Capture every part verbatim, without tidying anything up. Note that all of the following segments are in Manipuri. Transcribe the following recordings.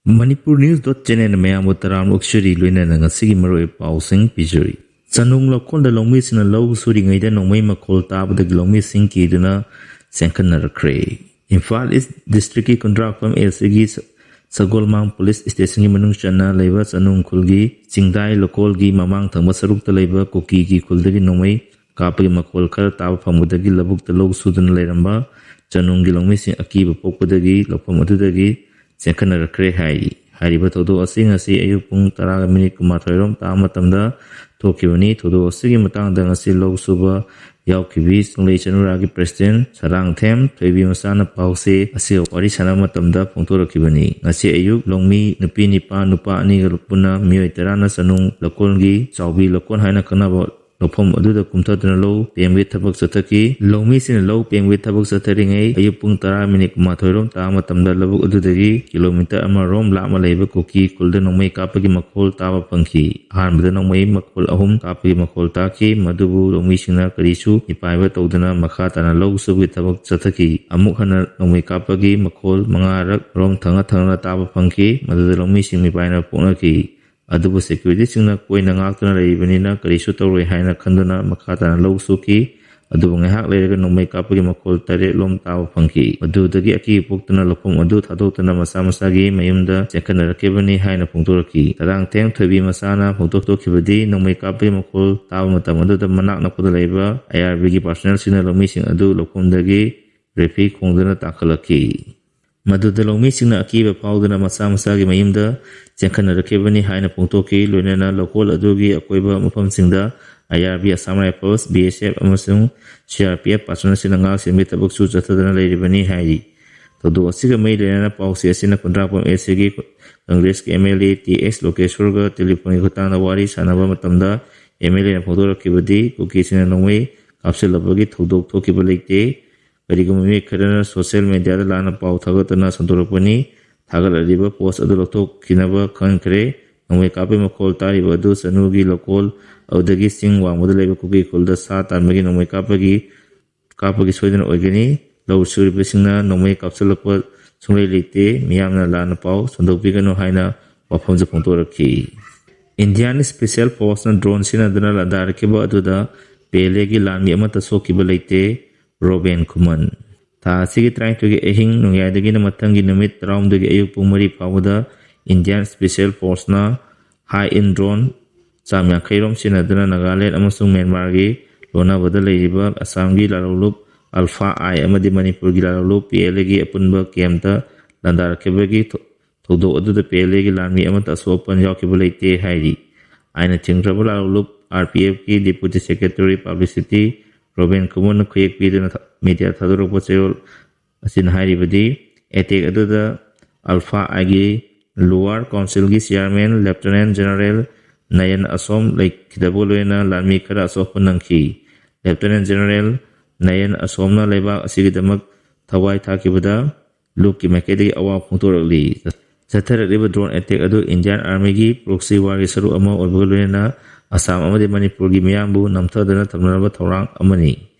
Manipur News dot channel ꯃꯌꯥꯝꯕꯨ ꯇꯔꯥꯝꯅ ꯑꯣꯛꯆꯔꯤ, ꯂꯣꯏꯅꯅ ꯉꯁꯤꯒꯤ ꯃꯔꯨꯑꯣꯏꯕ ꯄꯥꯎꯁꯤꯡ ꯄꯤꯖꯔꯤ꯫ ꯆꯅꯨꯡ ꯂꯧꯀꯣꯟꯗ ꯂꯧꯃꯤꯁꯤꯡꯅ ꯂꯧ ꯁꯨꯔꯤꯉꯩꯗ ꯅꯣꯡꯃꯩ ꯃꯈꯣꯜ ꯇꯥꯕꯗꯒꯤ ꯂꯧꯃꯤꯁꯤꯡ ꯀꯤꯗꯨꯅ ꯆꯦꯟꯈꯠꯅꯔꯛꯈ꯭ꯔꯦ꯫ ꯏꯝꯐꯥꯜ ꯏꯁ ꯗꯤꯁꯇ꯭ꯔꯤꯛꯀꯤ ꯀꯨꯟꯗ꯭ꯔꯥꯛꯄꯝ ꯑꯦꯜ ꯁꯤꯒꯤ ꯁ-, ꯁꯒꯣꯜꯃꯥꯡ ꯄꯨꯂꯤꯁ ꯁ꯭ꯇꯦꯁꯟꯒꯤ ꯃꯅꯨꯡ ꯆꯟꯅ ꯂꯩꯕ ꯆꯅꯨꯡ ꯈꯨꯜꯒꯤ ꯆꯤꯡꯗꯥꯏ ꯂꯧꯀꯣꯜꯒꯤ ꯃꯃꯥꯡ ꯊꯪꯕ ꯁꯔꯨꯛꯇ ꯂꯩꯕ ꯀꯨꯀꯤꯒꯤ ꯈꯨꯜꯗꯒꯤ ꯅꯣꯡꯃꯩ ꯀꯥꯞꯄꯒꯤ ꯃꯈꯣꯜ ꯈꯔ ꯇꯥꯕ ꯐꯪꯕꯗꯒꯤ ꯂꯧꯕꯨꯛꯇ ꯂꯧ ꯁꯨꯗꯨꯅ ꯂꯩꯔꯝꯕ ꯆꯅꯨꯡꯒꯤ ꯂꯧꯃꯤꯁꯤꯡ ꯑꯀꯤꯕ ꯄꯣꯛꯄꯗꯒꯤ ꯂꯧꯐꯝ ꯑꯗꯨꯗꯒꯤ ꯆꯦꯟꯈꯠꯅꯔꯛꯈ꯭ꯔꯦ ꯍꯥꯏꯔꯤ꯫ ꯍꯥꯏꯔꯤꯕ ꯊꯧꯗꯣꯛ ꯑꯁꯤ ꯉꯁꯤ ꯑꯌꯨꯛ ꯄꯨꯡ ꯇꯔꯥꯒ ꯃꯤꯅꯤꯠ ꯀꯨꯟꯃꯥꯊꯣꯏ ꯔꯣꯝ ꯇꯥꯕ ꯃꯇꯝꯗ ꯊꯣꯛꯈꯤꯕꯅꯤ꯫ ꯊꯧꯗꯣꯛ ꯑꯁꯤꯒꯤ ꯃꯇꯥꯡꯗ ꯉꯁꯤ ꯂꯧ ꯁꯨꯕ ꯌꯥꯎꯈꯤꯕꯤ ꯆꯤꯡꯂꯩ ꯆꯅꯨꯔꯥꯒꯤ ꯄ꯭ꯔꯦꯁꯤꯗꯦꯟ ꯁꯔꯥꯡꯊꯦꯝ ꯊꯣꯏꯕꯤ ꯃꯆꯥꯅ ꯄꯥꯎꯆꯦ ꯑꯁꯤꯒ ꯋꯥꯔꯤ ꯁꯥꯟꯅꯕ ꯃꯇꯝꯗ ꯐꯣꯡꯗꯣꯔꯛꯈꯤꯕꯅꯤ꯫ ꯉꯁꯤ ꯑꯌꯨꯛ ꯂꯧꯃꯤ ꯅꯨꯄꯤ ꯅꯤꯄꯥ, ꯅꯨꯄꯥ ꯑꯅꯤꯒ ꯄꯨꯟꯅ ꯃꯤꯑꯣꯏ ꯇꯔꯥꯅ ꯆꯅꯨꯡ ꯂꯧꯀꯣꯟꯒꯤ ꯆꯥꯎꯕꯤ ꯂꯧꯀꯣꯟ ꯍꯥꯏꯅ ꯈꯪꯅꯕ ꯂꯧꯐꯝ ꯑꯗꯨꯗ ꯀꯨꯝꯊꯗꯨꯅ ꯂꯧ ꯄꯦꯡꯕꯒꯤ ꯊꯕꯛ ꯆꯠꯊꯈꯤ꯫ ꯂꯧꯃꯤꯁꯤꯡꯅ ꯂꯧ ꯄꯦꯡꯕꯒꯤ ꯊꯕꯛ ꯆꯠꯊꯔꯤꯉꯩ ꯑꯌꯨꯛ ꯄꯨꯡ ꯇꯔꯥ ꯃꯤꯅꯤꯠ ꯀꯨꯟꯃꯥꯊꯣꯏ ꯔꯣꯝ ꯇꯥꯕ ꯃꯇꯝꯗ ꯂꯧꯕꯨꯛ ꯑꯗꯨꯗꯒꯤ ꯀꯤꯂꯣꯃꯤꯇꯔ ꯑꯃ ꯔꯣꯝ ꯂꯥꯞꯅ ꯂꯩꯕ ꯀꯨꯀꯤ ꯈꯨꯜꯗ ꯅꯣꯡꯃꯩ ꯀꯥꯞꯄꯒꯤ ꯃꯈꯣꯜ ꯇꯥꯕ ꯐꯪꯈꯤ꯫ ꯑꯍꯥꯟꯕꯗ ꯅꯣꯡꯃꯩ ꯃꯈꯣꯜ ꯑꯍꯨꯝ ꯀꯥꯞꯄꯒꯤ ꯃꯈꯣꯜ ꯇꯥꯈꯤ, ꯃꯗꯨꯕꯨ ꯂꯧꯃꯤꯁꯤꯡꯅ ꯀꯔꯤꯁꯨ ꯃꯤꯄꯥꯏꯕ ꯇꯧꯗꯅ ꯃꯈꯥ ꯇꯥꯅ ꯂꯧ ꯁꯨꯕꯒꯤ ꯊꯕꯛ ꯆꯠꯊꯈꯤ꯫ ꯑꯃꯨꯛ ꯍꯟꯅ ꯅꯣꯡꯃꯩ ꯀꯥꯞꯄꯒꯤ ꯃꯈꯣꯜ ꯃꯉꯥꯔꯛ ꯔꯣꯝ ꯊꯪꯅ ꯊꯪꯅꯅ ꯇꯥꯕ ꯐꯪꯈꯤ꯫ ꯃꯗꯨꯗ ꯂꯧꯃꯤꯁꯤꯡ ꯃꯤꯄꯥꯏꯅꯕ ꯄꯣꯛꯅꯈꯤ꯫ ꯑꯗꯨꯕꯨ ꯁꯦꯀ꯭ꯌꯨꯔꯤꯇꯤꯁꯤꯡꯅ ꯀꯣꯏꯅ ꯉꯥꯛꯇꯨꯅ ꯂꯩꯔꯤꯕꯅꯤꯅ ꯀꯔꯤꯁꯨ ꯇꯧꯔꯣꯏ ꯍꯥꯏꯅ ꯈꯟꯗꯨꯅ ꯃꯈꯥ ꯇꯥꯅ ꯂꯧ ꯁꯨꯈꯤ꯫ ꯑꯗꯨꯕꯨ ꯉꯥꯏꯍꯥꯛ ꯂꯩꯔꯒ ꯅꯣꯡꯃꯩ ꯀꯥꯞꯄꯒꯤ ꯃꯈꯣꯜ ꯇꯔꯦꯠ ꯂꯣꯝ ꯇꯥꯕ ꯐꯪꯈꯤ꯫ ꯃꯗꯨꯗꯒꯤ ꯑꯀꯤꯕ ꯄꯣꯛꯇꯨꯅ ꯂꯧꯐꯝ ꯑꯗꯨ ꯊꯥꯗꯣꯛꯇꯨꯅ ꯃꯁꯥ ꯃꯁꯥꯒꯤ ꯃꯌꯨꯝꯗ ꯆꯦꯟꯈꯠꯅꯔꯛꯈꯤꯕꯅꯤ ꯍꯥꯏꯅ ꯐꯣꯡꯗꯣꯔꯛꯈꯤ꯫ ꯁꯔꯥꯡꯊꯦꯝ ꯊꯣꯏꯕꯤ ꯃꯆꯥꯅ ꯐꯣꯡꯗꯣꯛꯈꯤꯕꯗꯤ ꯅꯣꯡꯃꯩ ꯀꯥꯞꯄꯒꯤ ꯃꯈꯣꯜ ꯇꯥꯕ ꯃꯇꯝ ꯑꯗꯨꯗ ꯃꯅꯥꯛ ꯅꯛꯄꯗ ꯂꯩꯕ ꯑꯥꯏ ꯑꯥꯔ ꯕꯤꯒꯤ ꯄꯥꯔꯁꯣꯅꯦꯜꯁꯤꯡꯅ ꯂꯧꯃꯤꯁꯤꯡ ꯑꯗꯨ ꯂꯧꯐꯝꯗꯒꯤ ꯔꯦꯐ꯭ꯔꯤ ꯈꯣꯡꯗꯨꯅ ꯇꯥꯈꯠꯂꯛꯈꯤ꯫ ꯃꯗꯨꯗ ꯂꯧꯃꯤꯁꯤꯡꯅ ꯑꯀꯤꯕ ꯐꯥꯎꯗꯨꯅ ꯃꯁꯥ ꯃꯁꯥꯒꯤ ꯃꯌꯨꯝꯗ ꯆꯦꯟꯈꯠꯅꯔꯛꯈꯤꯕꯅꯤ ꯍꯥꯏꯅ ꯐꯣꯡꯗꯣꯛꯈꯤ꯫ ꯂꯣꯏꯅꯅ ꯂꯧꯀꯣꯜ ꯑꯗꯨꯒꯤ ꯑꯀꯣꯏꯕ ꯃꯐꯝꯁꯤꯡꯗ I R B, Assam rifles, B S F ꯑꯃꯁꯨꯡ ꯁꯤ ꯑꯥꯔ ꯄꯤ ꯑꯦꯐ ꯄꯥꯔꯁꯣꯅꯦꯜꯁꯤꯡꯅ ꯉꯥꯛ ꯁꯦꯟꯕꯒꯤ ꯊꯕꯛꯁꯨ ꯆꯠꯊꯗꯨꯅ ꯂꯩꯔꯤꯕꯅꯤ ꯍꯥꯏꯔꯤ꯫ ꯊꯧꯗꯣꯛ ꯑꯁꯤꯒ ꯃꯔꯤ ꯂꯩꯅꯅ ꯄꯥꯎꯆꯦ ꯑꯁꯤꯅ ꯀꯨꯟꯗ꯭ꯔꯥꯛꯄꯝ ꯑꯦ ꯁꯤꯒꯤ ꯀꯪꯒ꯭ꯔꯦꯁꯀꯤ ꯑꯦꯝ ꯑꯦꯜ ꯑꯦ ꯇꯤ ꯑꯦꯁ ꯂꯣꯀꯦꯁꯣꯔꯒ ꯇꯦꯂꯤꯐꯣꯟꯒꯤ ꯈꯨꯠꯊꯥꯡꯗ ꯋꯥꯔꯤ ꯁꯥꯟꯅꯕ ꯃꯇꯝꯗ ꯑꯦꯝ ꯑꯦꯜ ꯑꯦꯅ ꯐꯣꯡꯗꯣꯔꯛꯈꯤꯕꯗꯤ ꯀꯨꯀꯤꯁꯤꯡꯅ ꯅꯣꯡꯃꯩ ꯀꯥꯞꯁꯤꯜꯂꯛꯄꯒꯤ ꯊꯧꯗꯣꯛ ꯊꯣꯛꯈꯤꯕ ꯂꯩꯇꯦ꯫ ꯀꯔꯤꯒꯨꯝꯕ ꯃꯤꯑꯣꯏ ꯈꯔꯅ ꯁꯣꯁꯤꯌꯦꯜ ꯃꯦꯗꯤꯌꯥꯗ ꯂꯥꯟꯅ ꯄꯥꯎ ꯊꯥꯒꯠꯇꯨꯅ ꯁꯟꯗꯣꯔꯛꯄꯅꯤ꯫ ꯊꯥꯒꯠꯂꯛꯂꯤꯕ ꯄꯣꯁ ꯑꯗꯨ ꯂꯧꯊꯣꯛꯈꯤꯅꯕ ꯈꯟꯈ꯭ꯔꯦ꯫ ꯅꯣꯡꯃꯩ ꯀꯥꯞꯄꯒꯤ ꯃꯈꯣꯜ ꯇꯥꯔꯤꯕ ꯑꯗꯨ ꯆꯅꯨꯒꯤ ꯂꯧꯀꯣꯜ ꯑꯗꯨꯗꯒꯤ ꯆꯤꯡ ꯋꯥꯡꯃꯗ ꯂꯩꯕ ꯀꯨꯀꯤ ꯈꯨꯜꯗ ꯁꯥ ꯇꯥꯟꯕꯒꯤ ꯅꯣꯡꯃꯩ ꯀꯥꯞꯄꯒꯤ, ꯀꯥꯞꯄꯒꯤ ꯁꯣꯏꯗꯅ ꯑꯣꯏꯒꯅꯤ꯫ ꯂꯧ ꯁꯨꯔꯤꯕꯁꯤꯡꯅ ꯅꯣꯡꯃꯩ ꯀꯥꯞꯁꯤꯜꯂꯛꯄ ꯁꯨꯡꯂꯩ ꯂꯩꯇꯦ, ꯃꯤꯌꯥꯝꯅ ꯂꯥꯟꯅ ꯄꯥꯎ ꯁꯟꯗꯣꯛꯄꯤꯒꯅꯨ ꯍꯥꯏꯅ ꯋꯥꯐꯝꯁꯨ ꯐꯣꯡꯗꯣꯔꯛꯈꯤ꯫ ꯏꯟꯗꯤꯌꯥꯟ ꯏꯁꯄꯤꯁꯦꯜ ꯐꯣꯔꯁꯅ ꯗ꯭ꯔꯣꯟ ꯁꯤꯖꯤꯟꯅꯗꯨꯅ ꯂꯥꯟꯗꯥꯔꯛꯈꯤꯕ ꯑꯗꯨꯗ ꯄꯤ ꯑꯦꯜ ꯑꯦꯒꯤ ꯂꯥꯟꯃꯤ ꯑꯃꯠꯇ ꯁꯣꯛꯈꯤꯕ ꯂꯩꯇꯦ, ꯔꯣꯕꯦꯟ ꯈꯨꯃꯟ꯫ ꯊꯥ ꯑꯁꯤꯒꯤ ꯇꯔꯥꯅꯤꯊꯣꯏꯒꯤ ꯑꯍꯤꯡ ꯅꯣꯡꯌꯥꯏꯗꯒꯤꯅ ꯃꯊꯪꯒꯤ ꯅꯨꯃꯤꯠ ꯇꯔꯥꯍꯨꯝꯗꯣꯏꯒꯤ ꯑꯌꯨꯛ ꯄꯨꯡ ꯃꯔꯤ ꯐꯥꯎꯕꯗ ꯏꯟꯗꯤꯌꯥꯟ ꯏꯁꯄꯤꯁꯦꯜ ꯐꯣꯔꯁꯅ ꯍꯥꯏ ꯏꯟ ꯗ꯭ꯔꯣꯟ ꯆꯥꯝ ꯌꯥꯡꯈꯩ ꯔꯣꯝ ꯁꯤꯖꯤꯟꯅꯗꯨꯅ ꯅꯥꯒꯥꯂꯦꯟ ꯑꯃꯁꯨꯡ ꯃ꯭ꯌꯥꯟꯃꯥꯔꯒꯤ ꯂꯣꯟꯅꯕꯗ ꯂꯩꯔꯤꯕ ꯑꯁꯥꯝꯒꯤ ꯂꯥꯂꯣꯡꯂꯨꯞ ꯑꯜꯐꯥ ꯑꯥꯏ ꯑꯃꯗꯤ ꯃꯅꯤꯄꯨꯔꯒꯤ ꯂꯥꯂꯣꯡꯂꯨꯞ ꯄꯤ ꯑꯦꯜ ꯑꯦꯒꯤ ꯑꯄꯨꯟꯕ ꯀꯦꯝꯇ ꯂꯥꯟꯗꯥꯔꯛꯈꯤꯕꯒꯤ ꯊꯧ-, ꯊꯧꯗꯣꯛ ꯑꯗꯨꯗ ꯄꯤ ꯑꯦꯜ ꯑꯦꯒꯤ ꯂꯥꯟꯃꯤ ꯑꯃꯠꯇ ꯑꯁꯣꯛ ꯑꯄꯟ ꯌꯥꯎꯈꯤꯕ ꯂꯩꯇꯦ ꯍꯥꯏꯔꯤ꯫ ꯑꯥꯏꯟꯅ ꯊꯤꯡꯈ꯭ꯔꯕ ꯂꯥꯂꯣꯡꯂꯨꯞ ꯑꯥꯔ ꯄꯤ ꯑꯦꯐꯀꯤ ꯗꯦꯄꯨꯇꯤ ꯁꯦꯀ꯭ꯔꯦꯇꯔꯤ ꯄꯕ꯭ꯂꯤꯁꯤꯇꯤ ꯔꯣꯕꯦꯟ ꯈꯨꯃꯟꯅ ꯈꯨꯌꯦꯛ ꯄꯤꯗꯨꯅ ꯊ-, ꯃꯤꯗꯤꯌꯥ ꯊꯥꯗꯣꯔꯛꯄ ꯆꯌꯣꯜ ꯑꯁꯤꯅ ꯍꯥꯏꯔꯤꯕꯗꯤ, ꯑꯦꯇꯦꯛ ꯑꯗꯨꯗ ꯑꯜꯐꯥ ꯑꯥꯏꯒꯤ ꯂꯣꯋꯔ ꯀꯥꯎꯟꯁꯤꯜꯒꯤ ꯆꯤꯌꯥꯔꯃꯦꯟ ꯂꯦꯐꯇꯤꯅꯦꯟ ꯖꯦꯅꯔꯦꯜ ꯅꯌꯟ ꯑꯁꯣꯝ ꯂꯩꯈꯤꯗꯕꯒ ꯂꯣꯏꯅꯅ ꯂꯥꯟꯃꯤ ꯈꯔ ꯑꯁꯣꯛ ꯑꯄꯟ ꯅꯪꯈꯤ꯫ ꯂꯦꯐꯇꯤꯅꯦꯟ ꯖꯦꯅꯔꯦꯜ ꯅꯌꯟ ꯑꯁꯣꯝꯅ ꯂꯩꯕꯥꯛ ꯑꯁꯤꯒꯤꯗꯃꯛ ꯊꯋꯥꯏ ꯊꯥꯈꯤꯕꯗ ꯂꯨꯞꯀꯤ ꯃꯥꯏꯀꯩꯗꯒꯤ ꯑꯋꯥꯕ ꯐꯣꯡꯗꯣꯔꯛꯂꯤ꯫ ꯆꯠꯊꯔꯛꯂꯤꯕ ꯗ꯭ꯔꯣꯟ ꯑꯦꯇꯦꯛ ꯑꯗꯨ ꯏꯟꯗꯤꯌꯥꯟ ꯑꯥꯔꯃꯤꯒꯤ ꯄ꯭ꯔꯣꯛꯁꯤ ꯋꯥꯔꯒꯤ ꯁꯔꯨꯛ ꯑꯃ ꯑꯣꯏꯕꯒ ꯂꯣꯏꯅꯅ ꯑꯁꯥꯝ ꯑꯃꯗꯤ ꯃꯅꯤꯄꯨꯔꯒꯤ ꯃꯤꯌꯥꯝꯕꯨ ꯅꯝꯊꯗꯨꯅ ꯊꯝꯅꯅꯕ ꯊꯧꯔꯥꯡ ꯑꯃꯅꯤ꯫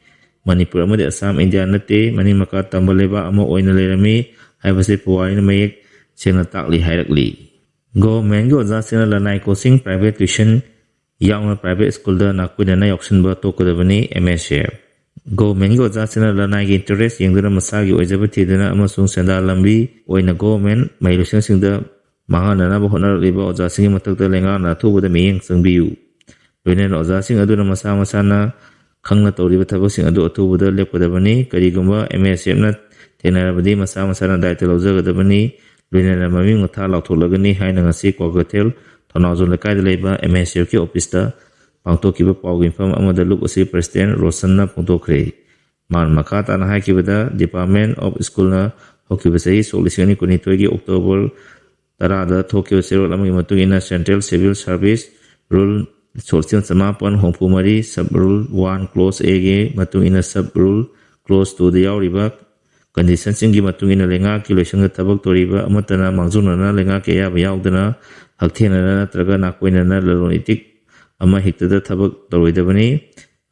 ꯃꯅꯤꯄꯨꯔ ꯑꯃꯗꯤ ꯑꯁꯥꯝ ꯏꯟꯗꯤꯌꯥ ꯅꯠꯇꯦ, ꯃꯅꯤꯡ ꯃꯈꯥ ꯇꯝꯕ ꯂꯩꯕꯥꯛ ꯑꯃ ꯑꯣꯏꯅ ꯂꯩꯔꯝꯃꯤ ꯍꯥꯏꯕꯁꯤ ꯄꯨꯋꯥꯔꯤꯅ ꯃꯌꯦꯛ ꯁꯦꯡꯅ ꯇꯥꯛꯂꯤ ꯍꯥꯏꯔꯛꯂꯤ꯫ ꯒꯣꯚꯔꯟꯃꯦꯟꯠꯀꯤ ꯑꯣꯖꯥꯁꯤꯡꯅ ꯂꯅꯥꯏ ꯀꯣꯆꯤꯡ, ꯄ꯭ꯔꯥꯏꯚꯦꯠ ꯇ꯭ꯌꯨꯁꯟ ꯌꯥꯎꯅ ꯄ꯭ꯔꯥꯏꯚꯦꯠ ꯁ꯭ꯀꯨꯜꯗ ꯅꯥꯀꯣꯏꯅꯅ ꯌꯥꯎꯁꯤꯟꯕ ꯇꯣꯛꯀꯗꯕꯅꯤ, ꯑꯦꯝ ꯑꯦꯁ ꯑꯦꯐ꯫ ꯒꯣꯚꯔꯟꯃꯦꯟꯠꯀꯤ ꯑꯣꯖꯥꯁꯤꯡꯅ ꯂꯅꯥꯏꯒꯤ ꯏꯟꯇꯔꯦꯁ ꯌꯦꯡꯗꯨꯅ ꯃꯁꯥꯒꯤ ꯑꯣꯏꯖꯕ ꯊꯤꯗꯨꯅ ꯑꯃꯁꯨꯡ ꯁꯦꯟꯗꯥꯟ ꯂꯝꯕꯤ ꯑꯣꯏꯅ ꯒꯣꯚꯔꯟꯃꯦꯟꯠ ꯃꯍꯩꯂꯣꯏꯁꯪꯁꯤꯡꯗ ꯃꯥꯡꯍꯟꯅꯅꯕ ꯍꯣꯠꯅꯔꯛꯂꯤꯕ ꯑꯣꯖꯥꯁꯤꯡꯒꯤ ꯃꯊꯛꯇ ꯂꯩꯉꯥꯛꯅ ꯑꯊꯨꯕꯗ ꯃꯤꯠꯌꯦꯡ ꯆꯪꯕꯤꯌꯨ꯫ ꯂꯣꯏꯅꯅ ꯑꯣꯖꯥꯁꯤꯡ ꯑꯗꯨꯅ ꯃꯁꯥ ꯃꯁꯥꯅ ꯈꯪꯅ ꯇꯧꯔꯤꯕ ꯊꯕꯛꯁꯤꯡ ꯑꯗꯨ ꯑꯊꯨꯕꯗ ꯂꯦꯞꯀꯗꯕꯅꯤ꯫ ꯀꯔꯤꯒꯨꯝꯕ ꯑꯦꯝ ꯑꯦꯁ ꯑꯦꯐꯅ ꯊꯦꯡꯅꯔꯕꯗꯤ ꯃꯁꯥ ꯃꯁꯥꯅ ꯗꯥꯏꯇ ꯂꯧꯖꯒꯗꯕꯅꯤ꯫ ꯂꯣꯏꯅꯅ ꯃꯃꯤꯡ ꯃꯊꯥ ꯂꯥꯎꯊꯣꯛꯂꯒꯅꯤ ꯍꯥꯏꯅ ꯉꯁꯤ ꯀ꯭ꯋꯥꯀꯩꯊꯦꯜ ꯊꯧꯅꯥꯎꯖꯝ ꯂꯩꯀꯥꯏꯗ ꯂꯩꯕ ꯑꯦꯝ ꯑꯦꯁ ꯑꯦꯐꯀꯤ ꯑꯣꯐꯤꯁꯇ ꯄꯥꯡꯊꯣꯛꯈꯤꯕ ꯄꯥꯎꯒꯤ ꯃꯤꯐꯝ ꯑꯃꯗ ꯂꯨꯞ ꯑꯁꯤ ꯄ꯭ꯔꯦꯁꯤꯗꯦꯟꯠ ꯔꯣꯁꯟꯅ ꯐꯣꯡꯗꯣꯛꯈ꯭ꯔꯦ꯫ ꯃꯥꯅ ꯃꯈꯥ ꯇꯥꯅ ꯍꯥꯏꯈꯤꯕꯗ, ꯗꯤꯄꯥꯔꯠꯃꯦꯟꯠ ꯑꯣꯐ ꯁ꯭ꯀꯨꯜꯅ ꯍꯧꯈꯤꯕ ꯆꯍꯤ ꯁꯣꯛ ꯂꯤꯁꯤꯡ ꯑꯅꯤ ꯀꯨꯟꯅꯤꯊꯣꯏꯒꯤ ꯑꯣꯛꯇꯣꯕꯔ ꯇꯔꯥꯗ ꯊꯣꯛꯈꯤꯕ ꯆꯦꯔꯣꯜ ꯑꯃꯒꯤ ꯃꯇꯨꯡ ꯏꯟꯅ, ꯁꯦꯟꯇ꯭ꯔꯦꯜ ꯁꯤꯚꯤꯜ ꯁꯥꯔꯚꯤꯁ ꯔꯨꯜ ꯁꯣꯛ ꯂꯤꯁꯤꯡ ꯆꯃꯥꯄꯟ ꯍꯨꯝꯐꯨ ꯃꯔꯤ, ꯁꯕ ꯔꯨꯜ ꯋꯥꯟ, ꯀ꯭ꯂꯣꯖ ꯑꯦꯒꯤ ꯃꯇꯨꯡ ꯏꯟꯅ, ꯁꯕ ꯔꯨꯜ ꯀ꯭ꯂꯣꯖ ꯇꯨꯗ ꯌꯥꯎꯔꯤꯕ ꯀꯟꯗꯤꯁꯟꯁꯤꯡꯒꯤ ꯃꯇꯨꯡ ꯏꯟꯅ, ꯂꯩꯉꯥꯛꯀꯤ ꯂꯣꯏꯁꯪꯗ ꯊꯕꯛ ꯇꯧꯔꯤꯕ ꯑꯃꯠꯇꯅ ꯃꯥꯡꯖꯧꯅꯅ ꯂꯩꯉꯥꯛꯀꯤ ꯑꯌꯥꯕ ꯌꯥꯎꯗꯅ ꯍꯛꯊꯦꯡꯅꯅ ꯅꯠꯇ꯭ꯔꯒ ꯅꯥꯀꯣꯏꯅꯅ ꯂꯂꯣꯟ ꯏꯇꯤꯛ ꯑꯃ ꯍꯦꯛꯇꯗ ꯊꯕꯛ ꯇꯧꯔꯣꯏꯗꯕꯅꯤ꯫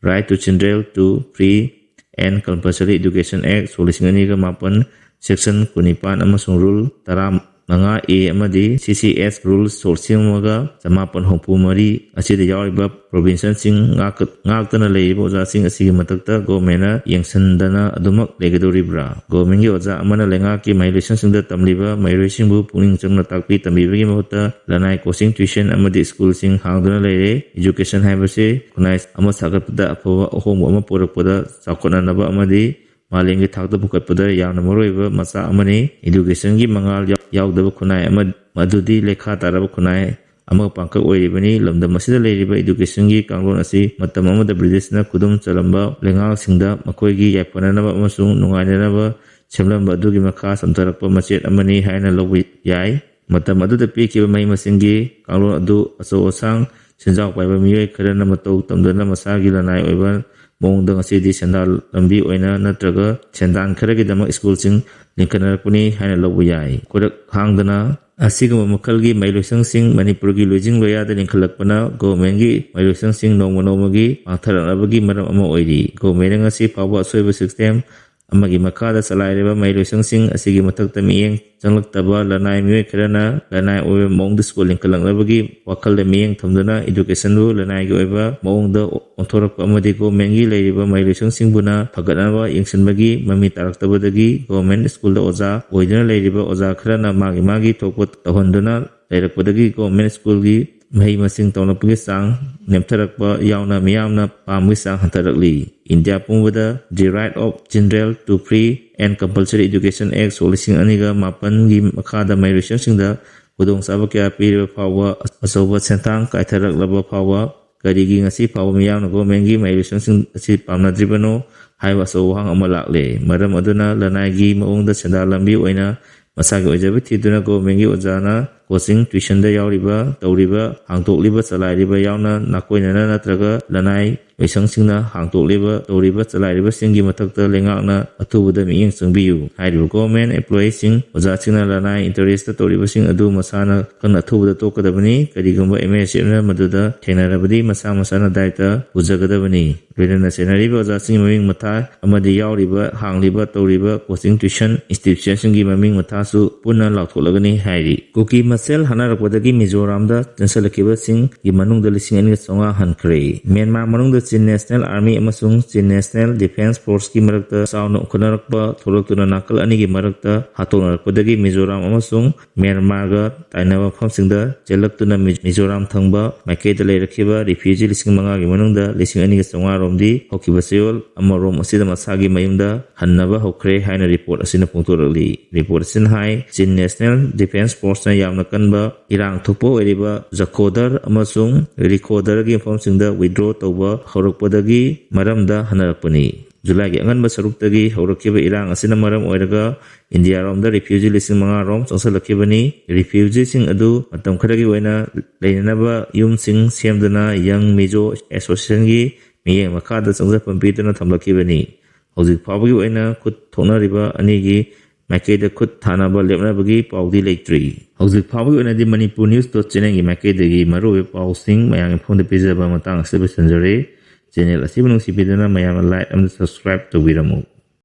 Right to Children to Free and Compulsory Education Act ꯁꯣꯛ ꯂꯤꯁꯤꯡ ꯑꯅꯤꯒ ꯃꯥꯄꯟ section ꯀꯨꯟꯅꯤꯄꯥꯟ ꯑꯃꯁꯨꯡ rule ꯇꯔꯥꯃꯉꯥ A ꯑꯃꯗꯤ C C S rule ꯁꯣꯛ ꯂꯤꯁꯤꯡ ꯑꯃꯒ ꯆꯃꯥꯄꯟ ꯍꯨꯝꯐꯨ ꯃꯔꯤ ꯑꯁꯤꯗ ꯌꯥꯎꯔꯤꯕ provisionꯁꯤꯡ ꯉꯥꯛ-, ꯉꯥꯛꯇꯅ ꯂꯩꯔꯤꯕ ꯑꯣꯖꯥꯁꯤꯡ ꯑꯁꯤꯒꯤ ꯃꯊꯛꯇ governmentꯅ ꯌꯦꯡꯁꯤꯟꯗꯅ ꯑꯗꯨꯃꯛ ꯂꯩꯒꯗꯧꯔꯤꯕ꯭ꯔꯥ? Governmentꯀꯤ ꯑꯣꯖꯥ ꯑꯃꯅ ꯂꯩꯉꯥꯛꯀꯤ ꯃꯍꯩꯂꯣꯏꯁꯪꯁꯤꯡꯗ ꯇꯝꯂꯤꯕ ꯃꯍꯩꯔꯣꯏꯁꯤꯡꯕꯨ ꯄꯨꯛꯅꯤꯡ ꯆꯪꯅ ꯇꯥꯛꯄꯤ ꯇꯝꯕꯤꯕꯒꯤ ꯃꯍꯨꯠꯇ ꯂꯅꯥꯏ coaching, tuition ꯑꯃꯗꯤ schoolꯁꯤꯡ ꯍꯥꯡꯗꯨꯅ ꯂꯩꯔꯦ꯫ Education ꯍꯥꯏꯕꯁꯤ ꯈꯨꯟꯅꯥꯏ ꯑꯃ ꯁꯥꯒꯠꯄꯗ ꯑꯐꯕ ꯑꯍꯣꯡꯕ ꯑꯃ ꯄꯨꯔꯛꯄꯗ, ꯆꯥꯎꯈꯠꯅꯅꯕ ꯑꯃꯗꯤ ꯃꯥꯂꯦꯝꯒꯤ ꯊꯥꯛꯇ ꯄꯨꯈꯠꯄꯗ ꯌꯥꯝꯅ ꯃꯔꯨꯑꯣꯏꯕ ꯃꯆꯥꯛ ꯑꯃꯅꯤ꯫ Educationꯒꯤ ꯃꯉꯥꯜ ꯌꯥꯎ-, ꯌꯥꯎꯗꯕ ꯈꯨꯟꯅꯥꯏ ꯑꯃ, ꯃꯗꯨꯗꯤ ꯂꯩꯈꯥ ꯇꯥꯔꯕ ꯈꯨꯟꯅꯥꯏ ꯑꯃꯒ ꯄꯥꯡꯀꯛ ꯑꯣꯏꯔꯤꯕꯅꯤ꯫ ꯂꯝꯗꯝ ꯑꯁꯤꯗ ꯂꯩꯔꯤꯕ educationꯒꯤ ꯀꯥꯡꯂꯣꯟ ꯑꯁꯤ ꯃꯇꯝ ꯑꯃꯗ Britishꯅ ꯈꯨꯗꯨꯝ ꯆꯜꯂꯝꯕ ꯂꯩꯉꯥꯛꯁꯤꯡꯗ ꯃꯈꯣꯏꯒꯤ ꯌꯥꯏꯐꯅꯅꯕ ꯑꯃꯁꯨꯡ ꯅꯨꯡꯉꯥꯏꯅꯅꯕ ꯁꯦꯝꯂꯝꯕ ꯑꯗꯨꯒꯤ ꯃꯈꯥ ꯁꯝꯊꯔꯛꯄ ꯃꯆꯦꯠ ꯑꯃꯅꯤ ꯍꯥꯏꯅ ꯂꯧꯕ ꯌꯥꯏ꯫ ꯃꯇꯝ ꯑꯗꯨꯗ ꯄꯤꯈꯤꯕ ꯃꯍꯩ ꯃꯁꯤꯡꯒꯤ ꯀꯥꯡꯂꯣꯟ ꯑꯗꯨ ꯑꯆꯧ ꯑꯁꯥꯡ ꯁꯦꯟꯖꯥꯎ ꯄꯥꯏꯕ ꯃꯤꯑꯣꯏ ꯈꯔꯅ ꯃꯇꯧ ꯇꯝꯗꯨꯅ ꯃꯁꯥꯒꯤ ꯂꯅꯥꯏ ꯑꯣꯏꯕ ꯃꯑꯣꯡꯗ ꯉꯁꯤꯗꯤ ꯁꯦꯟꯗꯥꯟ ꯂꯝꯕꯤ ꯑꯣꯏꯅ ꯅꯠꯇ꯭ꯔꯒ ꯁꯦꯟꯗꯥꯟ ꯈꯔꯒꯤꯗꯃꯛ schoolꯁꯤꯡ ꯂꯤꯡꯈꯠꯅꯔꯛꯄꯅꯤ ꯍꯥꯏꯅ ꯂꯧꯕ ꯌꯥꯏ꯫ ꯈꯨꯗꯛ ꯍꯥꯡꯗꯅ ꯑꯁꯤꯒꯨꯝꯕ ꯃꯈꯜꯒꯤ ꯃꯍꯩꯂꯣꯏꯁꯪꯁꯤꯡ ꯃꯅꯤꯄꯨꯔꯒꯤ ꯂꯣꯏꯖꯤꯡ ꯂꯣꯌꯥꯗ ꯂꯤꯡꯈꯠꯂꯛꯄꯅ governmentꯒꯤ ꯃꯍꯩꯂꯣꯏꯁꯪꯁꯤꯡ ꯅꯣꯡꯃ ꯅꯣꯡꯃꯒꯤ ꯃꯥꯡꯊꯔꯛꯅꯕꯒꯤ ꯃꯔꯝ ꯑꯃ ꯑꯣꯏꯔꯤ꯫ Governmentꯅ ꯉꯁꯤ ꯐꯥꯎꯕ ꯑꯁꯣꯏꯕ system ꯑꯃꯒꯤ ꯃꯈꯥꯗ ꯆꯂꯥꯏꯔꯤꯕ ꯃꯍꯩꯂꯣꯏꯁꯪꯁꯤꯡ ꯑꯁꯤꯒꯤ ꯃꯊꯛꯇ ꯃꯤꯠꯌꯦꯡ ꯆꯪꯂꯛꯇꯕ ꯂꯅꯥꯏ ꯃꯤꯑꯣꯏ ꯈꯔꯅ ꯂꯅꯥꯏ ꯑꯣꯏꯕ ꯃꯑꯣꯡꯗ school ꯂꯤꯡꯈꯠꯂꯛꯅꯕꯒꯤ ꯋꯥꯈꯜꯗ ꯃꯤꯠꯌꯦꯡ ꯊꯝꯗꯨꯅ educationꯕꯨ ꯂꯅꯥꯏꯒꯤ ꯑꯣꯏꯕ ꯃꯑꯣꯡꯗ ꯑꯣꯟꯊꯣꯔꯛꯄ ꯑꯃꯗꯤ governmentꯒꯤ ꯂꯩꯔꯤꯕ ꯃꯍꯩꯂꯣꯏꯁꯪꯁꯤꯡꯕꯨꯅ ꯐꯒꯠꯅꯕ ꯌꯦꯡꯁꯤꯟꯕꯒꯤ ꯃꯃꯤ ꯇꯥꯔꯛꯇꯕꯗꯒꯤ government schoolꯗ ꯑꯣꯖꯥ ꯑꯣꯏꯗꯨꯅ ꯂꯩꯔꯤꯕ ꯑꯣꯖꯥ ꯈꯔꯅ ꯃꯥꯒꯤ ꯃꯥꯒꯤ ꯊꯣꯛꯄ ꯇꯧꯍꯟꯗꯨꯅ ꯂꯩꯔꯛꯄꯗꯒꯤ government schoolꯒꯤ ꯃꯍꯩ ꯃꯁꯤꯡ ꯇꯝꯂꯛꯄꯒꯤ ꯆꯥꯡ ꯅꯦꯝꯊꯔꯛꯄ ꯌꯥꯎꯅ ꯃꯤꯌꯥꯝꯅ ꯄꯥꯝꯕꯒꯤ ꯆꯥꯡ ꯍꯟꯊꯔꯛꯂꯤ꯫ ꯏꯟꯗꯤꯌꯥ ꯄꯨꯝꯕꯗ The Right of Children to Free and Compulsory Education Act ꯁꯣꯛ ꯂꯤꯁꯤꯡ ꯑꯅꯤꯒ ꯃꯥꯄꯟꯒꯤ ꯃꯈꯥꯗ ꯃꯍꯩꯔꯣꯏꯁꯪꯁꯤꯡꯗ ꯈꯨꯗꯣꯡꯆꯥꯕ ꯀꯌꯥ ꯄꯤꯔꯤꯕ ꯐꯥꯎꯕ, ꯑꯆꯧꯕ ꯁꯦꯟꯊꯥꯡ ꯀꯥꯏꯊꯔꯛꯂꯕ ꯐꯥꯎꯕ ꯀꯔꯤꯒꯤ ꯉꯁꯤ ꯐꯥꯎꯕ ꯃꯤꯌꯥꯝꯅ governmentꯒꯤ ꯃꯍꯩꯔꯣꯏꯁꯪꯁꯤꯡ ꯑꯁꯤ ꯄꯥꯝꯅꯗ꯭ꯔꯤꯕꯅꯣ ꯍꯥꯏꯕ ꯑꯆꯧꯕ ꯋꯥꯍꯪ ꯑꯃ ꯂꯥꯛꯂꯦ꯫ ꯃꯔꯝ ꯑꯗꯨꯅ ꯂꯅꯥꯏꯒꯤ ꯃꯑꯣꯡꯗ ꯁꯦꯟꯗꯥꯟ ꯂꯝꯕꯤ ꯑꯣꯏꯅ ꯃꯁꯥꯒꯤ ꯑꯣꯏꯖꯕ ꯊꯤꯗꯨꯅ governmentꯒꯤ ꯑꯣꯖꯥꯅ coaching, tuitionꯗ ꯌꯥꯎꯔꯤꯕ, ꯇꯧꯔꯤꯕ, ꯍꯥꯡꯗꯣꯛꯂꯤꯕ, ꯆꯂꯥꯏꯔꯤꯕ ꯌꯥꯎꯅ ꯅꯥꯀꯣꯏꯅꯅ ꯅꯠꯇ꯭ꯔꯒ ꯂꯅꯥꯏ ꯂꯣꯏꯁꯪꯁꯤꯡꯅ ꯍꯥꯡꯗꯣꯛꯂꯤꯕ, ꯇꯧꯔꯤꯕ, ꯆꯂꯥꯏꯔꯤꯕꯁꯤꯡꯒꯤ ꯃꯊꯛꯇ ꯂꯩꯉꯥꯛꯅ ꯑꯊꯨꯕꯗ ꯃꯤꯠꯌꯦꯡ ꯆꯪꯕꯤꯌꯨ꯫ ꯍꯥꯏꯔꯤꯕ government employeeꯁꯤꯡ, ꯑꯣꯖꯥꯁꯤꯡꯅ ꯂꯅꯥꯏ interestꯇ ꯇꯧꯔꯤꯕꯁꯤꯡ ꯑꯗꯨ ꯃꯁꯥꯅ ꯈꯪꯅ ꯑꯊꯨꯕꯗ ꯇꯣꯛꯀꯗꯕꯅꯤ꯫ ꯀꯔꯤꯒꯨꯝꯕ MSFꯅ ꯃꯗꯨꯗ ꯊꯦꯡꯅꯔꯕꯗꯤ ꯃꯁꯥ ꯃꯁꯥꯅ ꯗꯥꯏꯇ ꯄꯨꯖꯒꯗꯕꯅꯤ꯫ ꯂꯣꯏꯅꯅ ꯆꯦꯟꯅꯔꯤꯕ ꯑꯣꯖꯥꯁꯤꯡꯒꯤ ꯃꯃꯤꯡ ꯃꯊꯥ ꯑꯃꯗꯤ ꯌꯥꯎꯔꯤꯕ, ꯍꯥꯡꯂꯤꯕ, ꯇꯧꯔꯤꯕ coaching tuition institutionꯁꯤꯡꯒꯤ ꯃꯃꯤꯡ ꯃꯊꯥꯁꯨ ꯄꯨꯟꯅ ꯂꯥꯎꯊꯣꯛꯂꯒꯅꯤ ꯍꯥꯏꯔꯤ꯫ ꯀꯨꯀꯤ ꯃꯁꯦꯜ ꯍꯥꯠꯅꯔꯛꯄꯗꯒꯤ ꯃꯤꯖꯣꯔꯥꯝꯗ ꯆꯪꯁꯤꯜꯂꯛꯈꯤꯕꯁꯤꯡꯒꯤ ꯃꯅꯨꯡꯗ ꯂꯤꯁꯤꯡ ꯑꯅꯤꯒ ꯆꯥꯝꯃꯉꯥ ꯍꯟꯈ꯭ꯔꯦ꯫ ꯃ꯭ꯌꯥꯟꯃꯥꯔ ꯃꯅꯨꯡꯗ Chin National Army ꯑꯃꯁꯨꯡ Chin National Defence Forceꯀꯤ ꯃꯔꯛꯇ ꯆꯥꯎꯅ ꯎꯈꯠꯅꯔꯛꯄ ꯊꯣꯛꯂꯛꯇꯨꯅ ꯅꯥꯀꯜ ꯑꯅꯤꯒꯤ ꯃꯔꯛꯇ ꯍꯥꯠꯇꯣꯛꯅꯔꯛꯄꯗꯒꯤ ꯃꯤꯖꯣꯔꯥꯝ ꯑꯃꯁꯨꯡ ꯃ꯭ꯌꯥꯟꯃꯥꯔꯒ ꯇꯥꯏꯅꯕ ꯃꯐꯝꯁꯤꯡꯗ ꯆꯦꯜꯂꯛꯇꯨꯅ ꯃꯤ-, ꯃꯤꯖꯣꯔꯥꯝ ꯊꯪꯕ ꯃꯥꯏꯀꯩꯗ ꯂꯩꯔꯛꯈꯤꯕ refugee ꯂꯤꯁꯤꯡ ꯃꯉꯥꯒꯤ ꯃꯅꯨꯡꯗ ꯂꯤꯁꯤꯡ ꯑꯅꯤꯒ ꯆꯥꯝꯃꯉꯥ ꯔꯣꯝꯗꯤ ꯍꯧꯈꯤꯕ ꯆꯌꯣꯜ ꯑꯃꯔꯣꯝ ꯑꯁꯤꯗ ꯃꯁꯥꯒꯤ ꯃꯌꯨꯝꯗ ꯍꯟꯅꯕ ꯍꯧꯈ꯭ꯔꯦ ꯍꯥꯏꯅ report ꯑꯁꯤꯅ ꯐꯣꯡꯗꯣꯔꯛꯂꯤ꯫ Report ꯑꯁꯤꯅ ꯍꯥꯏ, Chin National Defence Forceꯅ ꯌꯥꯝꯅ ꯀꯟꯕ ꯏꯔꯥꯡ ꯊꯣꯛꯄ ꯑꯣꯏꯔꯤꯕ ꯖꯈꯣꯗꯔ ꯑꯃꯁꯨꯡ ꯔꯤꯈꯣꯗꯔꯒꯤ ꯃꯐꯝꯁꯤꯡꯗ withdraw ꯇꯧꯕ ꯍꯧꯔꯛꯄꯗꯒꯤ ꯃꯔꯝꯗ ꯍꯟꯅꯔꯛꯄꯅꯤ꯫ ꯖꯨꯂꯥꯏꯒꯤ ꯑꯉꯟꯕ ꯁꯔꯨꯛꯇꯒꯤ ꯍꯧꯔꯛꯈꯤꯕ ꯏꯔꯥꯡ ꯑꯁꯤꯅ ꯃꯔꯝ ꯑꯣꯏꯔꯒ ꯏꯟꯗꯤꯌꯥꯔꯣꯝꯗ refugee ꯂꯤꯁꯤꯡ ꯃꯉꯥ ꯔꯣꯝ ꯆꯪꯁꯤꯜꯂꯛꯈꯤꯕꯅꯤ꯫ Refugeeꯁꯤꯡ ꯑꯗꯨ ꯃꯇꯝ ꯈꯔꯒꯤ ꯑꯣꯏꯅ ꯂꯩꯅꯅꯕ ꯌꯨꯝꯁꯤꯡ ꯁꯦꯝꯗꯨꯅ Young Mizo Associationꯒꯤ ꯃꯤꯠꯌꯦꯡ ꯃꯈꯥꯗ ꯆꯪꯖꯐꯝ ꯄꯤꯗꯨꯅ ꯊꯝꯂꯛꯈꯤꯕꯅꯤ꯫ ꯍꯧꯖꯤꯛ ꯐꯥꯎꯕꯒꯤ ꯑꯣꯏꯅ ꯈꯨꯠ ꯊꯣꯛꯅꯔꯤꯕ ꯑꯅꯤꯒꯤ ꯃꯥꯏꯀꯩꯗ ꯈꯨꯠ ꯊꯥꯅꯕ ꯂꯦꯞꯅꯕꯒꯤ ꯄꯥꯎꯗꯤ ꯂꯩꯇ꯭ꯔꯤ꯫ ꯍꯧꯖꯤꯛ ꯐꯥꯎꯕꯒꯤ ꯑꯣꯏꯅꯗꯤ Manipur News dot channelꯒꯤ ꯃꯥꯏꯀꯩꯗꯒꯤ ꯃꯔꯨꯑꯣꯏꯕ ꯄꯥꯎꯁꯤꯡ ꯃꯌꯥꯝꯒꯤ ꯐꯣꯟꯗ ꯄꯤꯖꯕ ꯃꯇꯥꯡ ꯑꯁꯤꯗ ꯂꯣꯏꯁꯤꯟꯖꯔꯦ꯫ Channel ꯑꯁꯤꯕꯨ ꯅꯨꯡꯁꯤꯕꯤꯗꯨꯅ ꯃꯌꯥꯝꯅ like ꯑꯃꯗꯤ subscribe ꯇꯧꯕꯤꯔꯝꯃꯨ꯫